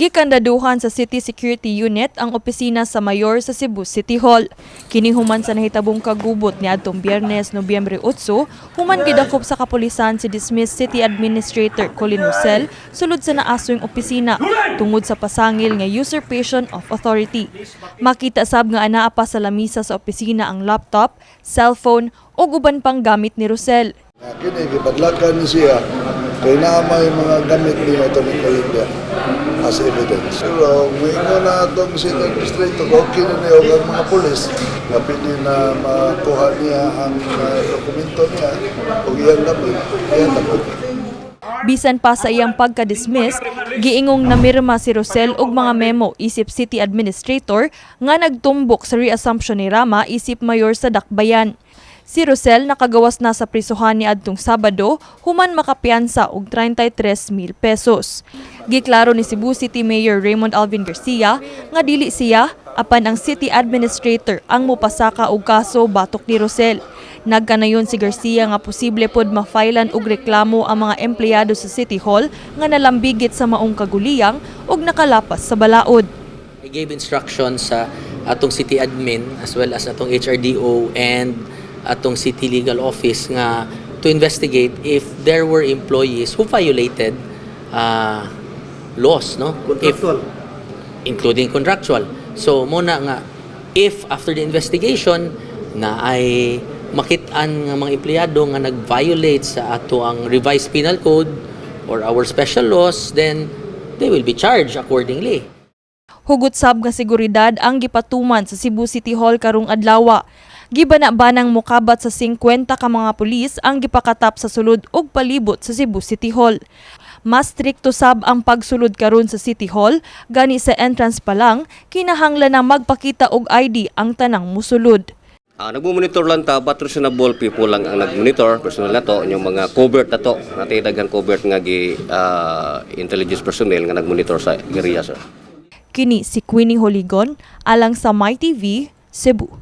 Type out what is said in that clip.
Gikandaduhan sa City Security Unit ang opisina sa mayor sa Cebu City Hall. Kini human sa nahitabong kagubot niadtong Biyernes, Nobyembre 8, human gidakop sa kapulisan si dismissed City Administrator Colin Rosell sulod sa naasoyng opisina tungod sa pasangil nga usurpation of authority. Makita sab nga anaa pa sa lamisa sa opisina ang laptop, cellphone ug uban pang gamit ni Rosell. Nga kini gibadlakan siya kay naa may mga gamit niya ito ni Colombia as evidence. Pero muingon na atong city administrator, okay na niya og ang mga pulis nga pwede na makuha niya ang dokumento niya o iyang gamit, iyang tapos. Bisan pa sa iyang pagka-dismiss, giingong namirma si Rosell og mga memo isip city administrator nga nagtumbok sa reassumption ni Rama isip mayor sa Dakbayan. Si Rosell nakagawas na sa prisuhan niadtong Sabado human makapiyansa og 33 mil pesos. Giklaro ni Cebu City Mayor Raymond Alvin Garcia nga dili siya apan ang city administrator ang mopasaka og kaso batok ni Rosell. Nagkanayon si Garcia nga posible pod ma-filean og reklamo ang mga empleyado sa City Hall nga nalambigit sa maong kaguliyang ug nakalapas sa balaod. I gave instructions sa atong city admin as well as atong HRDO and atong city legal office nga to investigate if there were employees who violated laws, no? Contractual. If, including contractual. So mao na nga if after the investigation naay makit-an nga mga empleyado nga nag-violate sa atoang revised penal code or our special laws, then they will be charged accordingly. Hugot sab nga seguridad ang gipatuman sa Cebu City Hall karong adlawa. Gibana-banang mokabat sa 50 ka mga pulis ang gipakatap sa sulod ug palibot sa Cebu City Hall. Mas strikto sab ang pagsulod karon sa City Hall, gani sa entrance pa lang kinahanglan na magpakita og ID ang tanang musulod. Nagmo-monitor lang ta, but reasonable people lang ang nag-monitor, personal na to, yung mga covert na to, natay daghan covert nga gi intelligence personnel nga nagmonitor sa area, sir. Kini si Queenie Holigon alang sa MyTV, Cebu.